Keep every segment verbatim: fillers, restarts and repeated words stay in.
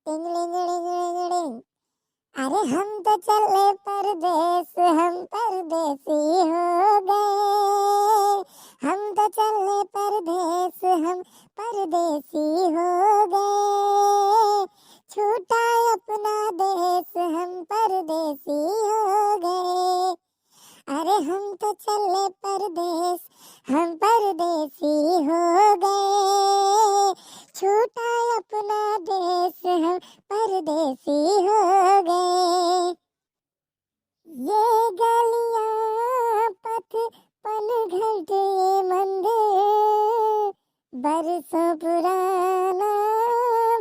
टिंग लिंग लिंग लिंग लिंग। अरे हम तो चले परदेस, हम परदेसी हो गए। हम तो चले परदेस, हम परदेसी हो गए। छूटा अपना देस, हम परदेसी हो गए। अरे हम तो चले परदेस, हम परदेसी हो गए। छूटा अपना देस, हम परदेसी हो गए। ये गलियां, पथ, पनघट, ये मंदिर, बरसों पुराना,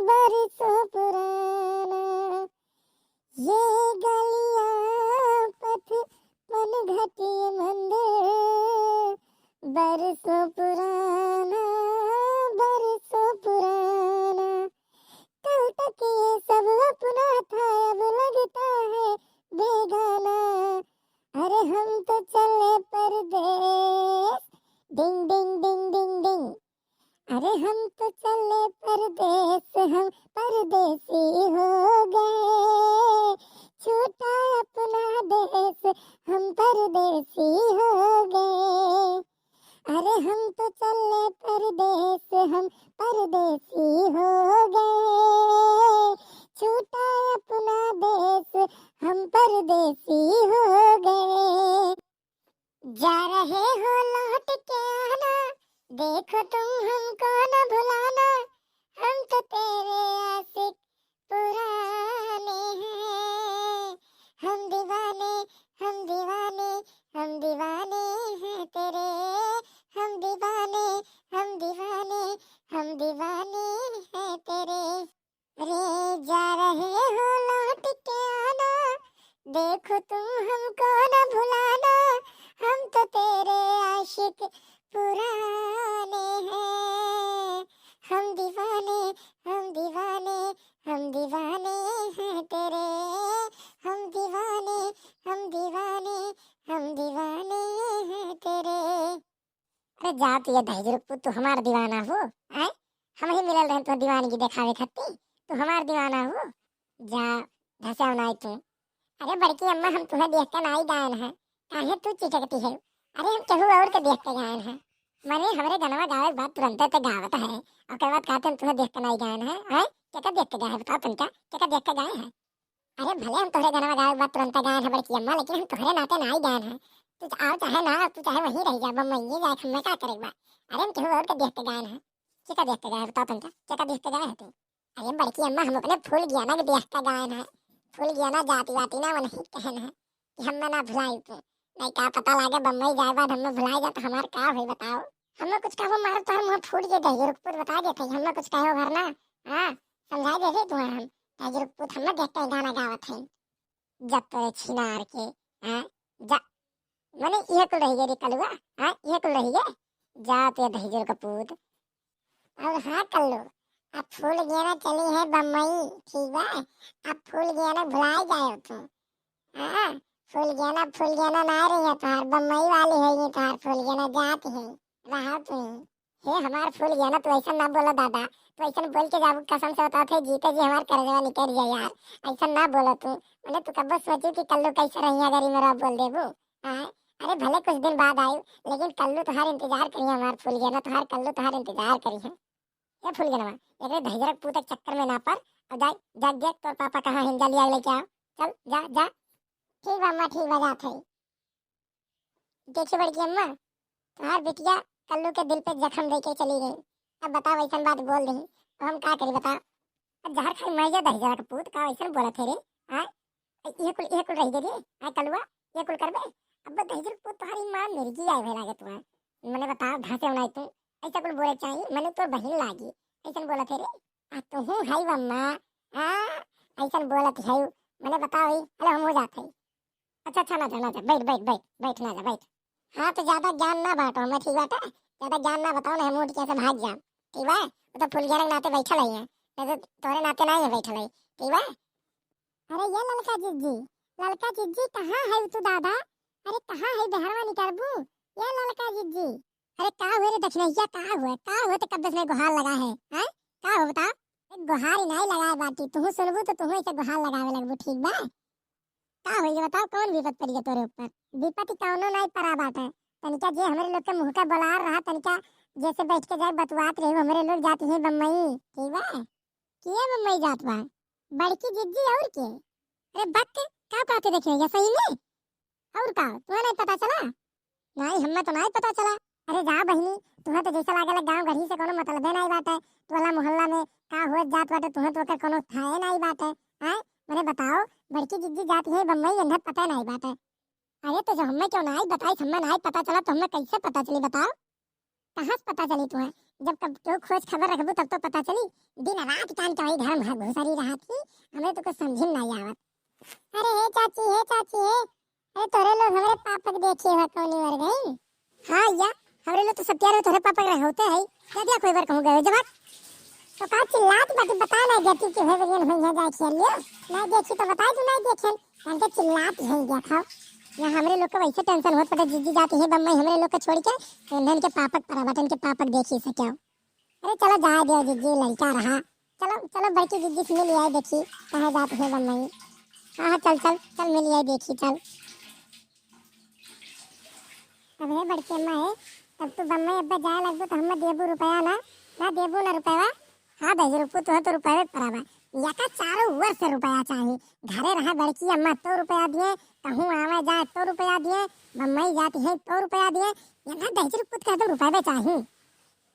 बरसों पुराना। ये गलियां, पथ, पनघट, ये मंदिर, बरसों पुराना, बरसों पुराना। कल तक ये सब अपना था, अब लगता है बेगाना। अरे हम तो चले परदेस, डिंग डिंग डिंग डिंग डिंग। अरे हम तो चले परदेस, हम परदेसी हो गए। छूटा अपना देस, हम परदेसी हो गए। अरे हम तो चले परदेस, हम परदेसी हो गए। छूटा अपना देस, हम परदेसी हो गए। जा रहे हो लौट के आना, देखो तुम हमको न भुलाना। हम तो तेरे आशिक पुराने हैं। हम दीवाने, हम दीवाने, हम दीवाने हैं तेरे। हम दीवाने, हम दीवाने, हम दीवाने हैं तेरे। अरे जा रहे हो लौट के आना, देखो तुम हमको न भुलाना। हम तो तेरे आशिक पुराने हैं। हम दीवाने, हम दीवाने, हम दीवाने हैं तेरे। हम दीवाने, हम दीवाने, हम दीवाने हैं तेरे। अरे जा तू ये दहिजर के पूत, तू हमार दीवाना हो, आय? हमही मिलल रहन तो दीवानगी देखावे खातिर, तू हमार दीवाना हो। जा धस्याव नाई तू। अरे बड़की अम्मा, हम तुहे देख के नाई गायन है, काहे तू चिटकती है? अरे हम केहू और के देख के गायन है, मने हमरे गनवा गावे के बाद तुरंते ते गावत है, ओकर बाद कहते हम तुहे देख के नाई गायन है, आय? केका देख के गाए है बताओ तनिका, केका देख के गाए है? अरे भले हम तोहरे गनवा गावे के बाद तुरंते गायन है बड़की अम्मा, लेकिन हम तोहरे नाते नाई गायन है। तू चा-, आओ चाहे ना आओ, तू चाहे वहीं रह जा, बम्बई जाए, हमें का करे के बा? अरे हम केहू और के देख के गायन है। केका देख के गाए है बताओ तनिका, केका देख के गाए है तू? अरे बड़की अम्मा, हम अपने फूल गियाना के देख के गायन है। फूल गियाना जाति वाति ना, वनही कहन है कि हमें ना भुलाई तू। नहीं का पता लागे बम्बई जाए बाद हमें भुलाई जा तो हमार का होई बताओ? हमें कुछ कहो मारो तोहर मुँह फूट जे दहिजर के पूत, बता देत हई, हमें कुछ कहो घर ना। हाँ, समझाई दे दे तू हम। दहिजर के पूत, हमें देख के गाना गावत है। जब तोरे छिनार के, हाँ, जा, मने इहे कुल रहि गए रे कलुआ, हाँ, इहे कुल रहि गए। जा ते दहिजर के पूत। और हाँ कल्लू, अब फूल गियाना चली है बम्बई, ठीक बा? अब फूल गियाना भुलाई जाए तू। हाँ, फूल गियाना, फूल गियाना ना रही है तोहार, बम्बई वाली है ये तोहार फूल गियाना, जात है, रहा तू। हे हमार फूल गियाना, तू ऐसा ना बोला दादा, तू ऐसा बोल के जाबू, कसम से बताओ थे जीते जी हमार करेजवा निकल जाए यार, ऐसा ना बोला तू। मने तू कब्बो सोची कि कल्लू कैसे रही अगर ई मेरा बोल देबू? हाँ, अरे भले कुछ दिन बाद आयु, लेकिन कल्लू तोहार इंतजार करी है हमार फूल गियाना, तोहार कल्लू तोहार इंतजार करी है। ए फूल गियाना, एकरे दहिजर के पूत के चक्कर में ना पड़, अब जा, जा देख तोर पापा कहाँ हैं, जा लिया लेके आओ, चल जा, जा। ठीक बा अम्मा, ठीक बा, जात है। देखी बड़की अम्मा, तोहार बिटिया कल्लू के दिल पे जख्म दे के चली गई। अब बताओ, ऐसन बात बोल दही, अब हम का करी, बताओ? अब जहर खाई मर जा दहिजर के पूत, का ऐसन बोलत है रे? आय, ये कुल, ये कुल रहि गए रे, आय कलुआ, ये कुल करबे? अब दहिजर के पूत, तोहारी माँ मिर्गी आए भे लागे तू, आय। मने बताओ, धांसे बनाई तू, ऐसा कुल बोले चाहिए, मने तोर बहिन लागी, ऐसन बोलत है रे? आ तू हूँ हाई अम्मा, आ, ऐसन बोलत है, मने बताओ, ई, हेलो, हम हो जात है। अच्छा, अच्छा, ना जा, ना जा, बैठ, बैठ, बैठ, बैठ, ना जा, बैठ। हाँ, तो ज्यादा ज्ञान ना बांटो हमें, ठीक बाटे? ज्यादा ज्ञान ना बताओ, नहीं हम उठ के से भाग जाम, ठीक बा? वो तो फूल गियाना के नाते बैठल है, नहीं तो तोरे नाते नहीं है बैठल है, ठीक बा? अरे ये ललका जिज्जी, ललका जिज्जी, कहाँ है तू दादा? अरे कहाँ है, बहरवा निकलबू? ये ललका जिज्जी। अरे का हुए रे दक्षिणैया, का हुए, का हुए तो कब से गोहार लगा है, हैं? का हो बताओ? एक गोहार ही नाई लगाए बाटी, तुहू सुनबू तो तुहू ऐसे गोहार लगावे लगबू, ठीक बा? का होई ये बताओ, कौन विपत पड़ी है तोरे ऊपर? विपत ही कौनो नाई पड़ा बाटे। तनिका जे हमरे लोग के मुँह का बोलार रहा, तनिका जैसे बैठ के जाए बतुआत रही, हमरे लोग जाती है बम्बई, ठीक बा? के बम्बई जात बा? बड़की जिज्जी और के? अरे बक, का कहते देखे या सही में? और का, तुम्हें नहीं पता चला? नहीं, हमें तो नहीं पता चला। अरे जा बहिनी, तुम्हें तो जैसा लागेला गांव गढ़ी से कोनो मतलबे नहीं बाटे। टोला मोहल्ला में का होत जात बाटे, तुम्हें तो ओकर कोनो थाहे नहीं बाटे। हैं? मने बताओ, बड़की जिज्जी जाती है बम्बई, इन्हें पता नहीं बाटे। अरे तो जब हमें क्यों नहीं बताई, हमें नहीं पता चला तो हमें कैसे पता चली बताओ? कहाँ से पता चली तुम्हें? जब कब क्यों खोज खबर रखबू तब तो पता चली। दिन रात कान के वही घर में घुसरी रहा थी, हमें तो कुछ समझ में नहीं आवत। अरे हे चाची, हे चाची, हे, अरे तोरे लोग हमरे पापक देखे है कौनी मर गई। हाँ या, हमरे लोग तो सब प्यारे तोरे पापक रहे होते हैं। क्या दिया कोई बार कहूँ गए जब तो का चिल्लात बाटी, बता ना देती कि हे बनियन हो यहाँ जाए खेल लियो। नहीं देखी तो बताए तू नहीं देखेन। हम तो चिल्लात है देखा। यहाँ हमरे लोग के वैसे टेंशन होत पटे, जिज्जी जाती है बम्बई हमरे लोग के छोड़ के, तो इन्हन के पापक परा बटन के पापक देखी से क्या। अरे चलो जाए दो जिज्जी, लड़का रहा। चलो, चलो बड़की जिज्जी से मिल आए, देखी कहाँ जाती है बम्बई। हाँ, हाँ, चल, चल, चल मिल आए, देखी, चल। अब हे बड़की अम्मा है, तब तू बम्बई अब्बा जाए लगबू तो हमें देबू रुपया ना, ना देबू ना रुपया। हाँ दहिजरू पूत, तुहे तो रुपये पराबा। यका चारों ओर से रुपया चाही। घरे रहा बड़की अम्मा तो रुपया दिए, कहूँ आवे जाए तो रुपया दिए, बम्बई जाती है तो रुपया दिए। ये ना दहिजरू पूत कह दो रुपये चाही।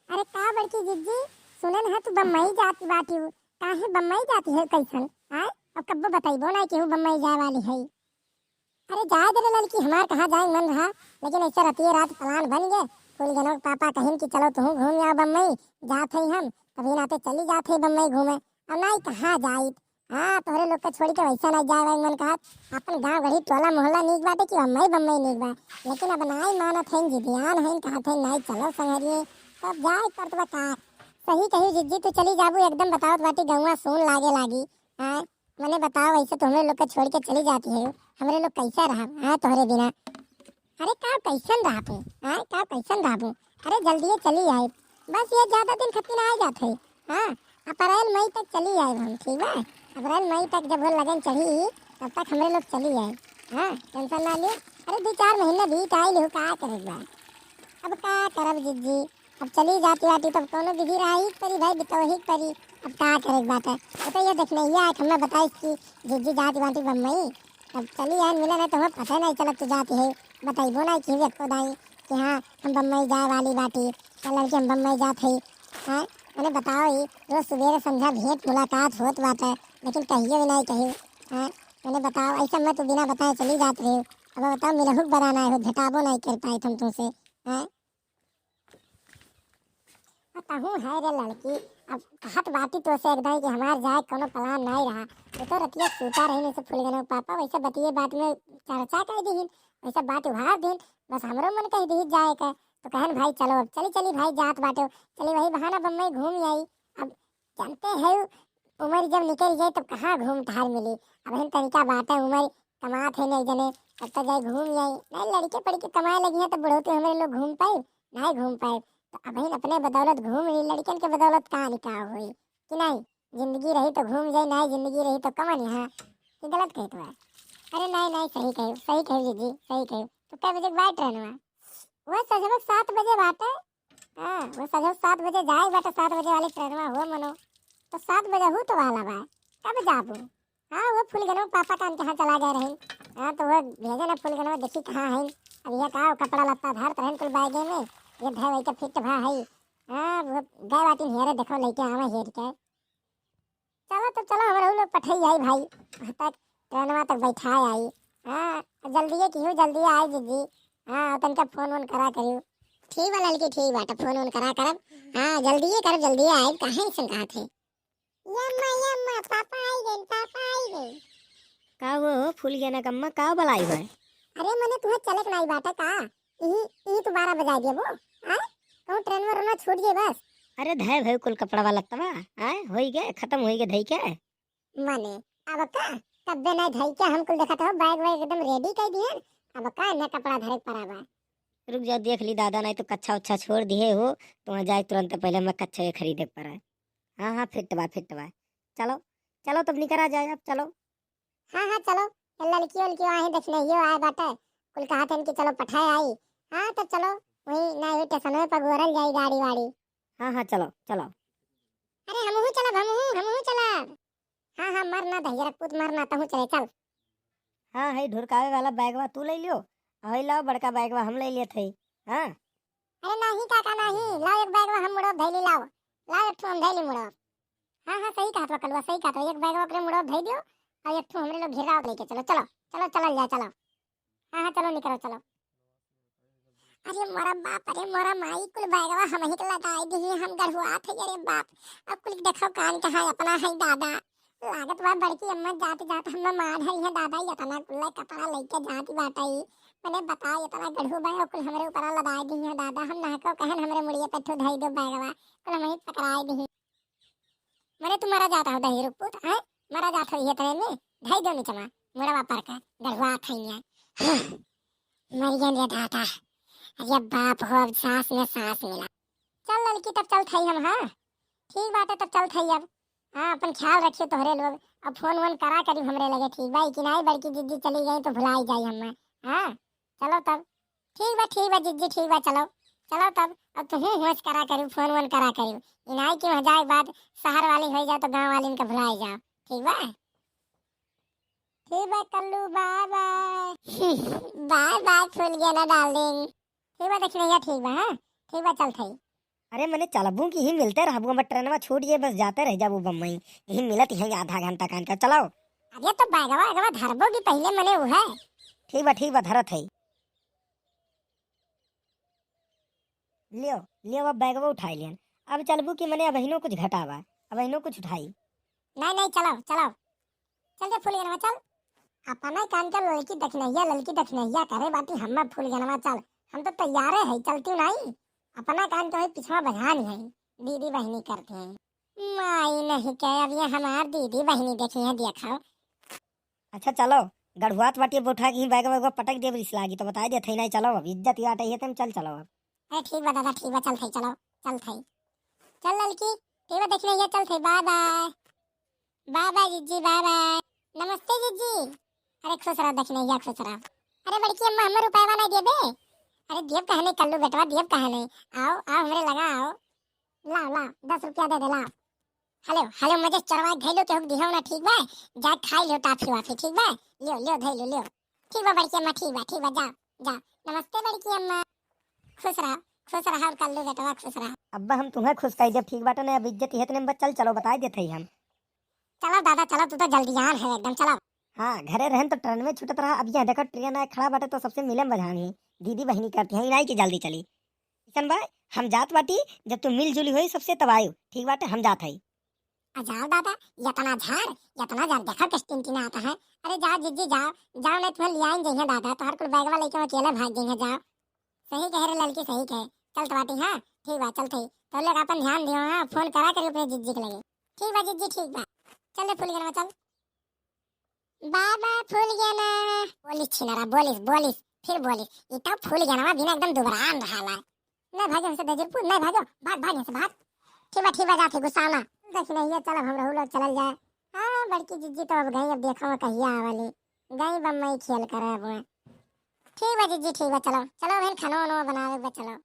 अरे का बड़की जिज्जी, सुने न है तू बम्बई जाती बाटी हूँ, काहे बम्बई जाती है कैसन? आय, अब कब्बो बताइबो ना कि हूँ बम्बई जाए वाली है। अरे जाए दे रे ललकी, हमार कहाँ जाए मन रहा, लेकिन ऐसे रतिये रात प्लान बन गए। फूल गनो के पापा कहिन कि चलो तुहूँ घूम आओ बम्बई, जात है हम, तभी नाते चली जात है बम्बई घूमे। अब नाई कहाँ जाइत? हाँ, तोहरे लोग के छोड़ के वैसा नाई जाए वाए मन कहत। अपन गाँव गढ़ी टोला मोहल्ला नीक बाटे कि बम्बई बम्बई नीक बा, लेकिन अब नाई मानत है, जिदियान है, कहत है नाई चलो संगरिये, तब जाए करत बा का? सही कही जिज्जी, तू चली जाबू एकदम बतावत बाटी गौवा सून लागे लागी। हाँ, मने बताओ, ऐसे तो हमरे लोग के छोड़ के चली जाती है, हमरे लोग कैसे रहब, हाँ, तोहरे बिना? अरे का कैसन रहबू, हाँ, का कैसन रहबू? अरे जल्दिए चली आए, बस ये ज्यादा दिन खातिर ना आ जात है। हाँ, अप्रैल मई तक चली आए हम, ठीक बा? अप्रैल मई तक जब वो लगन चढ़ी, तब तक हमरे लोग चली आए। हाँ, टेंशन ना लियो। अरे दो चार महीना बीत आइल हो, का करे बा? अब का करब जिज्जी, अब चली जाती बाटी तब कौनो विधि रहा ही परी भाई, बितौही परी। अब का करे के बात है? बताइए, देख नहीं आए, हमें बताइस कि जिज्जी जाती बाटी बम्बई। अब चली आए मिले नहीं तो हमें पता नहीं चलत तू जाती है, बताइबो नहीं कि एको दाई कि हाँ हम बम्बई जाए वाली बाटी, या लड़के हम बम्बई जात है। हाँ, मने बताओ ही, रोज सुबेरे संध्या भेंट मुलाकात होत बाटे, लेकिन कहियो भी नहीं कही। हाँ, मने बताओ, ऐसा मैं तू बिना बताए चली जात रही। अब बताओ, मिलहू के बरा नहीं हो, भेटाबो नहीं कर पाए हम तुमसे। हाँ, आ तहूँ है रे लड़की, अब कहत बाटी तो से एकदम कि हमार जाए कोनो प्लान नहीं रहा। वो तो रतिया सूता रही नहीं से फूल गनो पापा, वैसे बतिये बात में चर्चा कर दीहिन, वैसे बात उभार दीन, बस हमरो मन कह दीहिन जाए का। तो कहन भाई चलो अब चली चली भाई जात बाटे, चली वही बहाना बम्बई घूम आई। अब जानते हैं उम्र जब निकल जाए तब कहाँ घूम टहर मिली। अब हम तनिका बाटे उम्र कमात है नहीं जने, अब तो जाए घूम आई। नहीं लड़के पड़ के कमाए लगी हैं तो बुढ़ौती हमरे लोग घूम पाए, नहीं घूम पाए। तो अब हम अपने बदौलत घूम ली, लड़कन के बदौलत का निकाह होई कि नहीं? जिंदगी रही तो घूम जाए, नहीं जिंदगी रही तो कमन यहाँ कि गलत कहत बा। अरे नहीं नहीं, सही कहे, सही कहे जीजी, सही कहे। तो कै बजे के बाटे ट्रेनवा? वह सजबक सात बजे बाटे। हाँ, वो सजो सात बजे जाए बाटे, सात बजे वाली ट्रेनवा हो मनो। तो सात बजे हूँ तो वाला बा, कब जाबू? हाँ, वो फूलगनो पापा कान के यहाँ चला गए रही। हाँ, तो वो भेजे ना फूलगनो, देखी कहाँ है। अब ये का कपड़ा लत्ता धरत रहन कुल बैगे में, ये धै वही के फिट भा है। हाँ, वो गए बाटी हेरे, देखो लेके आवे हेर के। चलो तो चलो, हमरे लोग पठई आई भाई, वहाँ तक ट्रेनवा तक बैठाए आई। हाँ, जल्दिए किहू, जल्दिए आए जीजी। हाँ, तनका फोन वोन करा करियो। ठीक बा ललकी, ठीक बाटे, फोन वोन करा करब। हाँ, जल्दिए करब, जल्दिए आए, काहे ऐसन कहत है? यम्मा, यम्मा, पापा आई गए, पापा आई गए। का हो, फूल गया ना कम्मा, का बलाई बा? अरे मने तुहे चलक नाई बाटे का? ई, ई तू बारह बजाए देबो? आय? कहूँ ट्रेनवा रोना छूट जाए बस। अरे धय भय कुल कपड़ा वाला तवा, आय? होई गए, खत्म होई गए धई के। मने, अब का? तब्बे नहीं धई के हम कुल देखत हो, बैग वैग एकदम रेडी कर दिए। अब का इन्हें कपड़ा धरे के पड़ा बा? रुक जाओ, देख ली दादा, नहीं तो कच्छा उच्छा छोड़ दिए हो, तो वहाँ जाए तुरंत पहले हमें कच्छा ये खरीदे के पड़ा। हाँ, हाँ, फिट बा, फिट बा। चलो, चलो तब निकरा जाए अब, चलो। हाँ, हाँ, चलो। ललकियो उलकियो आहे, दखिनहियो आए बाटे। कुल कहत हन कि चलो पठाए आई। हाँ, तब चलो। वही ना, वही टेसनवे पर गोरल जाई गाड़ी वाड़ी। हाँ, हाँ, चलो, चलो। अरे, हमहू चलब, हमहू, हमहू चलब। हाँ, हाँ, मर ना दहिजरा पूत, मर ना, तहूँ चले, चल। हाँ, है ढुरकावे वाला बैगवा तू ले लियो, और है लाओ बड़का बैगवा हम ले लेत हई। हाँ। अरे नाही काका, नाही, लाओ एक बैगवा हम मुड़ो धैली लाओ, लाओ एक ठो हम धैली मुड़ो। हाँ, हाँ, सही कहत बा कलुआ, सही कहत बा, एक बैगवा ओकरे मुड़ो धै दियो, और एक ठो हमरे लोग घेराव लेके चलो, चलो, चलो, चलल जाए, चलो। हाँ, हाँ, चलो निकरो, चलो। अरे मोरा बाप, अरे मोरा माई, कुल बैगवा हमही के लदाई दिही, हम गढ़ुआत है, अरे बाप। अब कुल देखो कान कहाँ अपना है दादा। लागत बा बड़की अम्मा जात जात हमें मार धरी है दादा, ये इतना कुल्ला कपड़ा लेके जात बाटे। मने बताओ, इतना गढ़ू बा, कुल हमरे ऊपर लदाई दिही है दादा, हम नाको कहन हमरे मुड़िए पे ठो धई दो बैगवा, कुल हमही पकड़ाई दिही। मरे तू मरा जात हो दही रुक पूत, हैं? मरा जात हो ये तरे में, धई दो निचमा, मुड़वा पर का, गढ़ुआ खैया। हाँ, मर गया रे दादा। अरे बाप हो, अब सांस में सांस मिला। चल ललकी, तब चल थई हम, हाँ? ठीक बाटे, तब चल थई अब। हाँ, अपन ख्याल रखियो तोहरे लोग। अब फोन वोन करा करी हमरे लगे, ठीक बा? कि नाही बड़की जिज्जी चली गई तो भुलाई जाई हमें। हाँ, चलो तब। ठीक बा, ठीक बा जिज्जी, ठीक बा, चलो। चलो तब, अब तुहू होश करा करियो, फोन वोन करा करियो। इनाई के वहाँ जाए के बाद शहर वाली हो जाओ तो गाँव वाली इनका भुलाई जाओ, ठीक बा? ठीक बा Kallu, bye bye. Bye bye फूल गेना डार्लिंग। ठीक बा दखिनैया, ठीक बा, हाँ? ठीक बा, चल थई। अरे मने चलबू कि ही मिलते रहबू, हमर ट्रेनवा छूट जाए, बस जाते रह जाबू बम्बई। यही मिलत है आधा घंटा कान का, चलाओ। अरे तो बैगवा, बैगवा धरबो कि पहले मने उ है। ठीक बा, ठीक बा, धरत है। लियो, लियो, अब बैगवा उठाई लियन। अब चलबू कि मने अबहिनो कुछ घटावा, अबहिनो कुछ उठाई। नहीं, नहीं, चलो, चलो। चल दे फूल गेनवा, चल। अपना कान का ललकी दखिनैया, ललकी दखिनैया करे बाटी हम्मा फूल गेनवा, चल। हम तो तैयारे है, चलती नहीं। अपना कान के वही पिछवा बजान है, दीदी बहिनी करते हैं। माई नहीं के, अब ये हमार दीदी बहिनी देखी है, देखो। अच्छा चलो, गढ़ुआत बाटी अब उठा के ही बैग वैग पटक देब, रिस लागी तो बताई देत है, नहीं चलो अब, इज्जत ही आटे है, तुम चल चलो अब। अरे ठीक बा दादा, ठीक बा, चल थई, चलो, चल थई। चल ललकी, ठीक बा, दखिनैया चल थई, बाय बाय। बाय बाय जिज्जी, बाय बाय। नमस्ते जिज्जी। अरे खुश रहो दखिनैया, खुश रहो। अरे बड़की अम्मा, हमें रुपया ना देबे? अरे देब कहे नहीं कल्लू बेटवा, देब कहे नहीं। आओ, आओ हमरे लगा आओ। लाओ, लाओ, दस रुपया दे दे, लाओ। हेलो, हेलो, मजे चरवा घैलो के हुक दिहो ना, ठीक बा? जा खाई लो टाफी वाफी, ठीक बा? लियो, लियो, धैलो, लियो। ठीक बा बड़की अम्मा, ठीक बा, ठीक बा, जाओ, जाओ। नमस्ते बड़की अम्मा। खुश रहा, खुश रहा और कल्लू बेटवा खुश रहा। अब्बा हम तुम्हें खुश कही जब ठीक बाटे ना, अब इज्जत इहे तने में बस, चल चलो, बताई देत हई हम। चलो दादा, चलो, तू तो जल्दी जान है एकदम, चलो। हाँ, घरे रहन तो ट्रेन में छूटत रहा, अब यहाँ देखो ट्रेन आए खड़ा बाटे तो सबसे मिले में बझान ही। दीदी बहिनी करती हैं, इनाई की जल्दी चली। इसन बा, हम जात बाटी, जब तू मिलजुली होई सबसे तब आयु, ठीक बाटे, हम जात हई। आ जाओ दादा, इतना झाड़, इतना झाड़, देखो किस टिनटिनात है। अरे जाओ जिज्जी जाओ, जाओ नहीं तुम्हें लियाइन जइहे दादा, तोहर कुल बैगवा लेके अकेले भाग जइहे, जाओ। सही कहे रे ललकी, सही कहे। चल तो बाटी, हाँ, ठीक बा, चल थई। तो लोग अपन ध्यान दियो, हाँ, फोन करा करी अपने जिज्जी के लगे। ठीक बा जिज्जी, ठीक बा। चल रे फूल गेनवा, चल। बाय बाय फूल गेना। बोलिस छिनरा, बोलिस, बोलिस, फिर बोलिस। ई तो फूल गेनवा बिना एकदम दुबरान रहा ला। नहीं भागो हमसे दजरपुर, नहीं भागो, भाग, भाग यहाँ से भाग। ठीक बा, ठीक बा, जात है गुस्सा ना। दखिनैया, चल अब हम रहू लोग चलल जाए। हाँ, बड़की जिज्जी तो अब गई, अब देखो वो कहिया आवली। गई बम्बई खेल करे अब वहाँ। ठीक बा जिज्जी, ठीक बा, चलो, चलो बहन, खानो वानो बनावे बा, चलो।